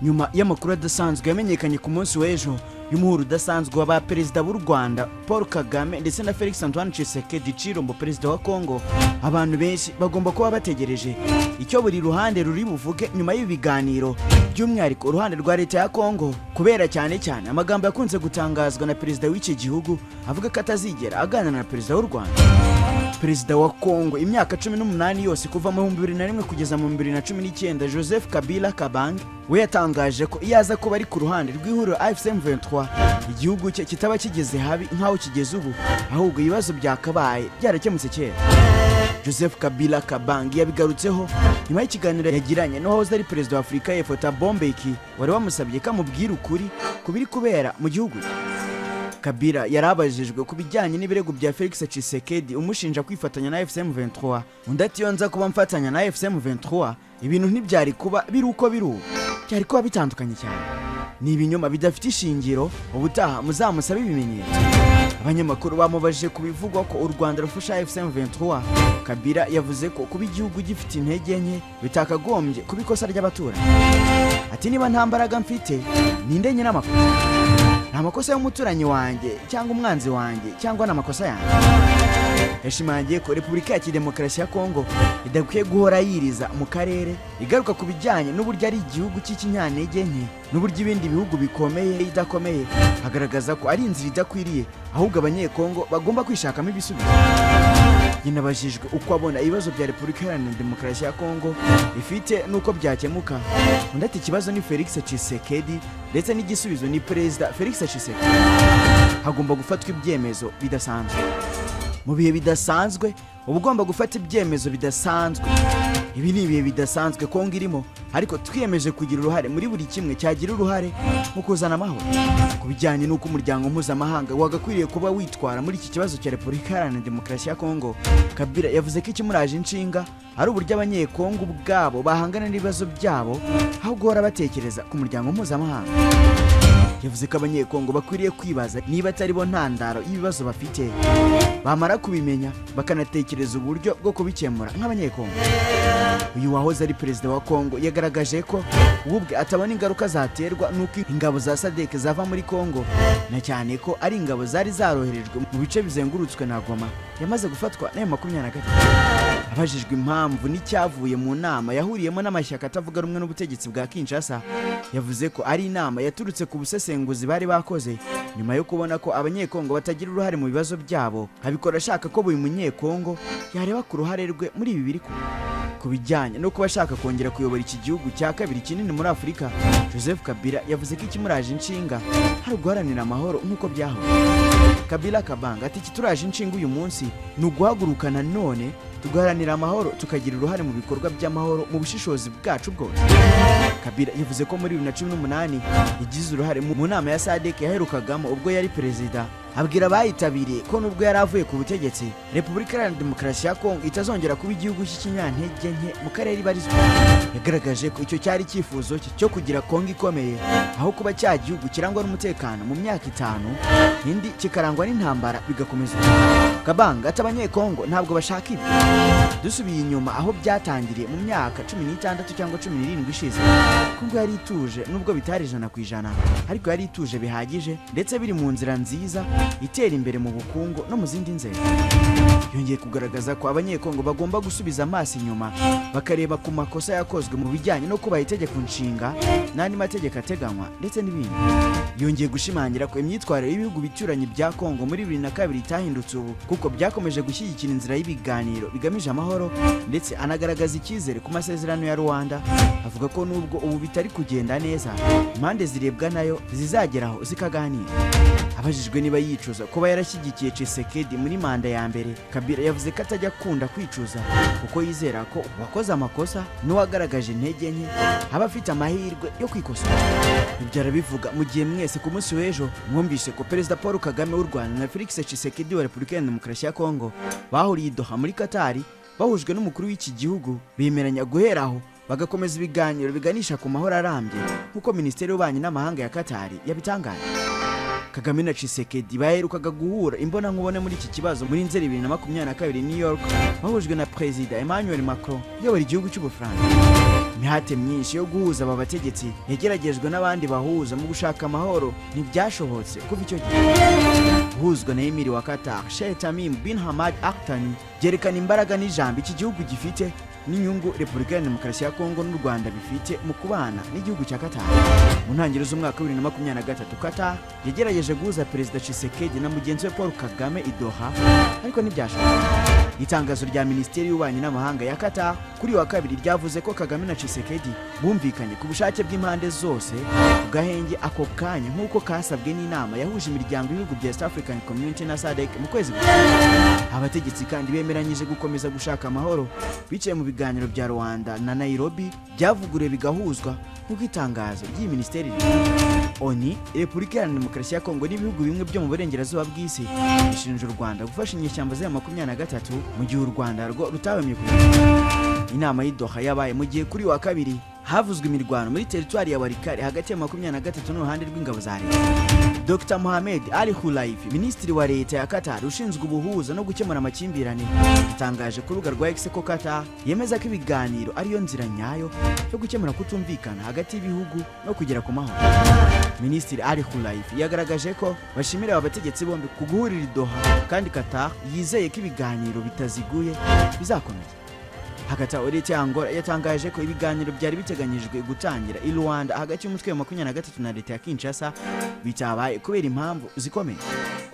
Nyuma y'amakuru adasanzwe yamenyekanye ku munsi w'ejo y'umuhuro udasanzwe wa ba perezida b'u Rwanda Paul Kagame ndetse na Felix Antoine Tshisekedi Tshilombo, perezida wa Congo, abantu benshi bagomba kuba bategereje icyo buri ruhande ruri buvuge nyuma y'ibi biganiro, by'umwihariko uruhande rwa leta ya Congo, kubera cyane cyane amagambo yakunze gutangazwa na perezida w'iki gihugu avuga ko atazigera aganira na perezida w'u Rwanda. Perezida wa Congo imyaka 18 yose, kuva mu 2001 kugeza mu 2019, Joseph Kabila Kabange, we yatangaje ko iyo aza kuba ari ku ruhande rw'ihuriro AFC M23, igihugu cye kitaba kigeze habi nk'aho kigeze ubu, ahubwo ibibazo byakabaye byarakemutse kera. Joseph Kabila Kabange yabigarutseho nyuma y'ikiganiro yagiranye n'uwahoze ari perezida wa Afurika y'Epfo Thabo Mbeki, wari wamusabye ko amubwira ukuri ku biri kubera mu gihugu cye. Kabila yarabajijwe ku bijyanye n'ibirego bya Felix Tshisekedi umushinja kwifatanya na AFC M23. Undi ati: "Iyo nza kuba mfatanya na AFC M23, ibintu ntibyari kuba biri uko biri ubu, byari kuba bitandukanye cyane. Ni ibinyoma bidafite ishingiro, ubutaha muzamusabe ibimenyetso." Abanyamakuru bamubajije ku bivugwa ko u Rwanda rufasha AFC M23. Kabila yavuze ko kuba igihugu gifite intege nke bitakagombye kuba ikosa ry'abaturanyi. Ati: "Niba nta mbaraga mfite, ninde nyine amakosa? Ni amakosa y'umuturanyi wanjye cyangwa umwanzi wanjye cyangwa ni amakosa yanjye?" Yashimangiye ko Repubulika ya Kidemokarasi ya Kongo idakwiye guhora yiriza mu karere, igaruka ku bijyanye n'uburyo ari igihugu cy'ikinyantege nke n'uburyo ibindi bihugu bikomeye idakomeye, agaragaza ko ari inzira idakwiriye, ahubwo Abanyekongo bagomba kwishakamo ibisubizo. Yanabajijwe uko abona ibibazo bya Repubulika Iharanira Demokarasi ya Kongo ifite n'uko byakemuka. Undi ati: "Ikibazo ni Felix Tshisekedi ndetse n'igisubizo ni Perezida Felix Tshisekedi. Hagomba gufatwa ibyemezo bidasanzwe. Mu bihe bidasanzwe uba ugomba gufata ibyemezo bidasanzwe. Ibi ni ibihe bidasanzwe Kongo irimo, ariko twiyemeje kugira uruhare muri buri kimwe cyagira uruhare mu kuzana amahoro." Ku bijyanye n'uko umuryango mpuzamahanga wagakwiriye kuba witwara muri iki kibazo cya Repubulika Iharanira Demokarasi ya Kongo, Kabila yavuze ko ikimuraje inshinga ari uburyo Abanyekongo ubwabo bahangana n'ibibazo byabo aho guhora batekereza ku muryango mpuzamahanga. Yavuze ko Abanyekongo bakwiriye kwibaza niba atari bo ntandaro y'ibibazo bafite, bamara kubimenya bakanatekereza uburyo bwo kubikemura nk'Abanyekongo. Uyu wahoze ari perezida wa Kongo yagaragaje ko we ubwe atabona ingaruka zaterwa n'uko ingabo za SADC zava muri Kongo, na cyane ko ari ingabo zari zaroherejwe mu bice bizengurutswe na Goma yamaze gufatwa n'ayo 23. Abajijwe impamvu n'icyavuye mu nama yahuriyemo n'amashyaka atavuga rumwe n'ubutegetsi bwa Kinshasa, yavuze ko ari inama yaturutse ku busesenguzi bari bakoze nyuma yo kubona ko Abanyekongo batagira uruhare mu bibazo byabo, abikora ashaka ko buri Munyekongo yareba ku ruhare rwe muri ibi biri kuba. Ku bijyanye no kuba ashaka kongera kuyobora iki gihugu cya kabiri kinini muri Afurika, Joseph Kabila yavuze ko ikimuraje inshinga hari uguharanira amahoro nk'uko byahoze. Kabila Kabanga ati: "Ikituraje inshinga uyu munsi ni uguhaguruka nanone tugaharanira amahoro, tukagira uruhare mu bikorwa by'amahoro mu bushishozi bwacu bwose." Kabila yavuze ko muri 2018 yagize uruhare mu nama ya SADC yaherukagamo ubwo yari perezida, abwira abayitabiriye ko nubwo yari avuye ku butegetsi, Repubulika Iharanira Demokarasi ya Kongo itazongera kuba igihugu cy'ikinyantege nke mu karere ibarizwa. Yagaragaje ko icyo cyari icyifuzo cye cyo kugira Kongo ikomeye, aho kuba cya gihugu kirangwa n'umutekano mu myaka 5, indi kikarangwa n'intambara bigakomeza. Kabanga ati: "Abanyekongo ntabwo bashaka ibyo. Dusubiye inyuma aho byatangiriye mu myaka 16 cyangwa 17 ishize, Kongo yari ituje, nubwo bitari 100%, ariko yari ituje bihagije ndetse biri mu nzira nziza itera imbere mu bukungu no mu zindi nzego." Yongeye kugaragaza ko Abanyekongo bagomba gusubiza amaso inyuma bakareba ku makosa yakozwe mu bijyanye no kubaha itegeko nshinga n'andi mategeko ateganywa ndetse n'ibindi. Yongeye gushimangira ko imyitwarire y'ibihugu bituranyi bya Kongo muri 2002 itahindutse ubu, kuko byakomeje gushyigikira inzira y'ibiganiro bigamije amahoro, ndetse anagaragaza icyizere ku masezerano ya Luanda, avuga ko nubwo ubu bitari kugenda neza, impande zirebwa nayo zizageraho zikaganira. Abajijwe niba yicuza kuba yarashyigikiye Tshisekedi muri manda ya mbere, Kabila yavuze ko atajya akunda kwicuza, kuko yizera ko uwakoze amakosa n'uwagaragaje intege nke aba afite amahirwe yo kwikosora. Ibyo arabivuga mu gihe mwese ku munsi w'ejo mwumvise ko Perezida Paul Kagame w'u Rwanda na Felix Tshisekedi wa Repubulika ya Demokarasi ya Kongo bahuriye i Doha muri Katari, bahujwe n'umukuru w'iki gihugu, bemeranya guhera aho bagakomeza ibiganiro biganisha ku mahoro arambye, nk'uko Minisiteri y'Ububanyi n'Amahanga ya Katari yabitangaje. Kagame na Tshisekedi baherukaga guhura imbonankubone muri iki kibazo muri Nzeri 2022 New York, bahujwe na Perezida Emmanuel Macron uyobora igihugu cy'Ubufaransa. Imihate myinshi yo guhuza aba bategetsi yageragejwe n'abandi bahuza mu gushaka amahoro, ntibyashobotse kuva icyo gihe. Guhuzwa na Emiri wa Qatar, Sheikh Tamim bin Hamad Al Thani, byerekana imbaraga n'ijambo iki gihugu gifite n'inyungu Repubulika ya Demokarasi ya Kongo n'u Rwanda bifite mu kubana n'igihugu cya Qatar. Mu ntangiriro z'umwaka wa 2023, Qatar yagerageje guhuza Perezida Tshisekedi na mugenzi we Paul Kagame i Doha, ariko ntibyashoboka. Itangazo rya Minisiteri y'Ububanyi n'Amahanga ya Qatar kuri uyu wa kabiri ryavuze ko Kagame na Tshisekedi bumvikanye ku bushake bw'impande zose ku gahenge ako kanya, nk'uko kasabwe n'inama yahuje imiryango y'ibihugu bya East African Community na SADC mu kwezi gushize. Abategetsi kandi bemeranyije gukomeza gushaka amahoro biciye mu biganiro bya Luanda na Nairobi byavuguruwe bigahuzwa, nk'uko itangazo ry'iyi minisiteri rivuga. ONU, Repubulika Iharanira Demokarasi ya Kongo n'ibihugu bimwe byo mu burengerazuba bw'isi bishinja u Rwanda gufasha inyeshyamba za 23, mu gihe u Rwanda rwo rutahwemye kubikora. Inama y'i Doha yabaye mu gihe kuri uyu wa kabiri havuzwe imirwano muri teritwari ya Walikale hagati ya 23 n'uruhande rw'ingabo za leta. Dr Mohamed Ali Khulaifi, minisitiri wa leta ya Qatar ushinzwe ubuhuza no gukemura amakimbirane, yatangaje ku rubuga rwa X ko Qatar yemeza ko ibiganiro ariyo nzira nyayo yo gukemura kutumvikana hagati y'ibihugu no kugera ku mahoro. Minisitiri Ali Khulaifi yagaragaje ko bashimira aba bategetsi bombi ku guhurira i Doha, kandi Qatar yizeye ko ibiganiro bitaziguye bizakomeza. Hagati aho, leta ya Angola yatangaje ko ibiganiro byari biteganyijwe gutangira i Luanda hagati y'umutwe wa 23 na leta ya Kinshasa bitabaye kubera impamvu zikomeye.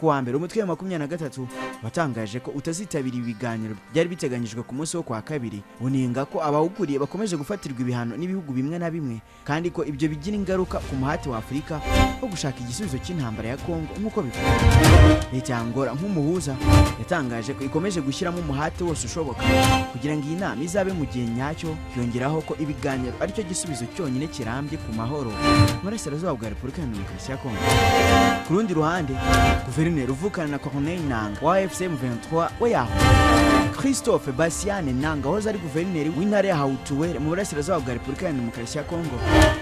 Ku wa mbere, umutwe wa 23 watangaje ko utazitabira ibi biganiro byari biteganyijwe ku munsi wo kwa kabiri, unenga ko abawukuriye bakomeje gufatirwa ibihano n'ibihugu bimwe na bimwe, kandi ko ibyo bigira ingaruka ku muhati wa Afurika wo gushaka igisubizo cy'intambara ya Kongo nk'uko bivugwa. Leta ya Angola nk'umuhuza yatangaje ko ikomeje gushyiramo umuhate wose ushoboka kugira ngo iyi nama izabe mu gihe nyacyo, yongeraho ko ibiganiro aricyo gisubizo cyonyine kirambye ku mahoro mu burasirazuba bwa Repubulika ya Demokarasi ya Kongo. Ku rundi ruhande, guverineri uvukana na Corneille Nanga wa AFC M23 we yaho, Christophe Bassiane Nanga, wahoze ari guverineri w'intara ya Haut-Uele mu burasirazuba bwa Repubulika ya Demokarasi ya Kongo,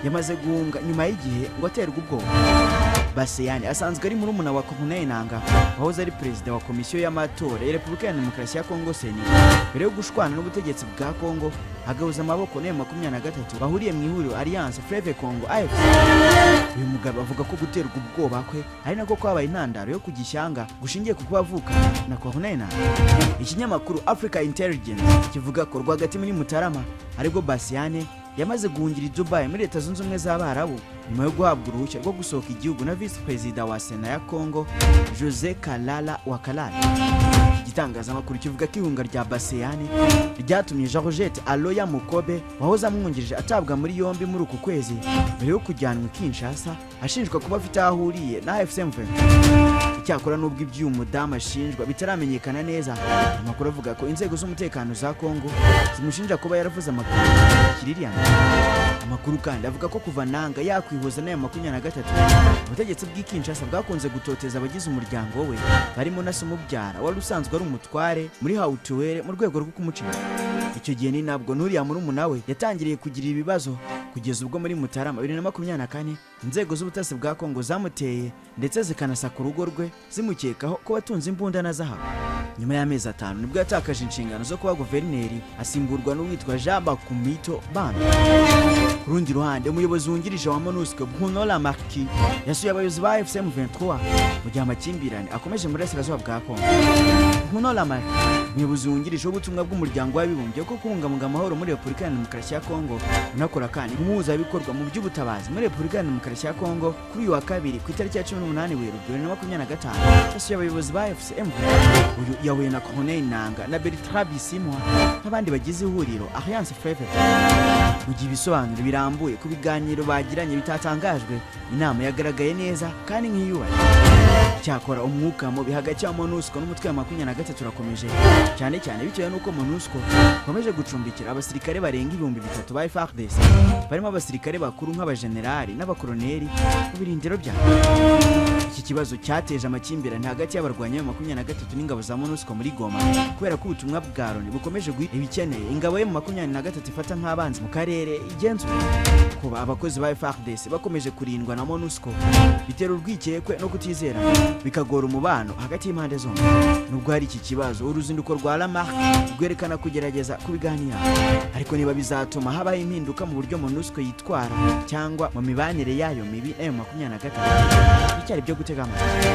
yamaze guhunga nyuma y'igihe ngo aterwe ubwoba. Bassiane asanzwe ari murumuna wa Corneille Nanga wahoze ari perezida wa komisiyo y'amatora ya Repubulika ya Demokarasi ya Kongo, CENI, mbere yo gushwana n'ubutegetsi bwa Kongo agahuza amaboko n'ayo 23 bahuriye mu ihuriro Alliance Fleuve Congo, AFC. Uyu mugabo avuga ko guterwa ubwoba kwe ari nako kwabaye intandaro yo kujya ishyanga gushingiye ku kuba avuka na Corneille Nanga. Ikinyamakuru Africa Intelligence kivuga ko rwagati muri Mutarama aribwo Bassiane yamaze guhungira i Dubai muri Leta Zunze Ubumwe z'Abarabu, nyuma yo guhabwa uruhushya rwo gusohoka igihugu na visi perezida wa Sena ya Congo, Jose Kalala wa Kalala. Iki gitangazamakuru kivuga ko ihunga rya Bassiane ryatumye Georgette Aloya Mukobe wahoze amwungirije atabwa muri yombi muri uku kwezi mbere yo kujyanwa i Kinshasa ashinjwa kuba afite aho ahuriye na AFC M23. Icyakora, n'ubwo iby'uyu mudamu ashinjwa bitaramenyekana neza, amakuru avuga ko inzego z'umutekano za Congo zimushinja kuba yaravuze amagambo Kiririyani. Amakuru kandi avuga ko kuva Nanga yakwihuza n'ayo 23, ubutegetsi bw'i Kinshasa bwakunze gutoteza abagize umuryango we, barimo na se umubyara wari usanzwe ari umutware muri Haut-Uele, mu rwego rwo kumucika. Icyo gihe ni nabwo n'uriya murumuna we yatangiriye kugira ibibazo, kugeza ubwo muri Mutarama 2024 inzego z'ubutasi bwa Kongo zamuteye ndetse zikanasaka urugo rwe zimukekaho kuba atunze imbunda na zahabu. Nyuma y'amezi 5 nibwo yatakaje inshingano zo kuba guverineri, asimburwa n'uwitwa Jean Bakumito Bambi. Ku rundi ruhande, umuyobozi wungirije wa MONUSCO, Bruno Lamarque, yasuye abayobozi ba AFC M23 mu gihe amakimbirane akomeje mu burasirazuba bwa Kongo. Bruno Lamarque, umuyobozi wungirije w'ubutumwa bw'Umuryango w'Abibumbye bwo kubungabunga amahoro muri Repubulika ya Demokarasi ya Kongo, unakora kandi nk'umuhuzabikorwa mu by'ubutabazi muri Repubulika ya Demokarasi ya Kongo, kuri uyu wa kabiri ku itariki ya 18 Werurwe 2025 yasuye abayobozi ba AFC M23. Uyu yahuye na Corneille Nanga na Bertrand Bisimwa n'abandi bagize ihuriro Alliance Fleuve. Mu gihe ibisobanuro birambuye ku biganiro bagiranye bitatangajwe, inama yagaragaye neza kandi nk'iyubashye. Cyakora, umwuka mubi hagati ya MONUSCO n'umutwe wa 23 urakomeje, cyane cyane bitewe n'uko MONUSCO ikomeje gucumbikira abasirikare barenga 3000 ba FARDC, barimo abasirikare bakuru nk'abajenerali n'abakoroneri, mu birindiro byabo. Iki kibazo cyateje amakimbirane hagati y'abarwanyi ba 23 n'ingabo za MONUSCO muri Goma, kubera ko ubutumwa bwa Loni bukomeje guha ibikeneye ingabo ye mu 23 ifata nk'abanzi mu karere igenzura. Kuba abakozi ba FARDC bakomeje kurindwa na MONUSCO bitera urwikekwe no kutizera, bikagora umubano hagati y'impande zombi. Nubwo hari iki kibazo, uruzinduko rwa Lamarck rwerekana kugerageza kubiganira, ariko niba bizatuma habaho impinduka mu buryo MONUSCO yitwara cyangwa mu mibanire yayo mibi na M23, bicyari byo gutega amatwi.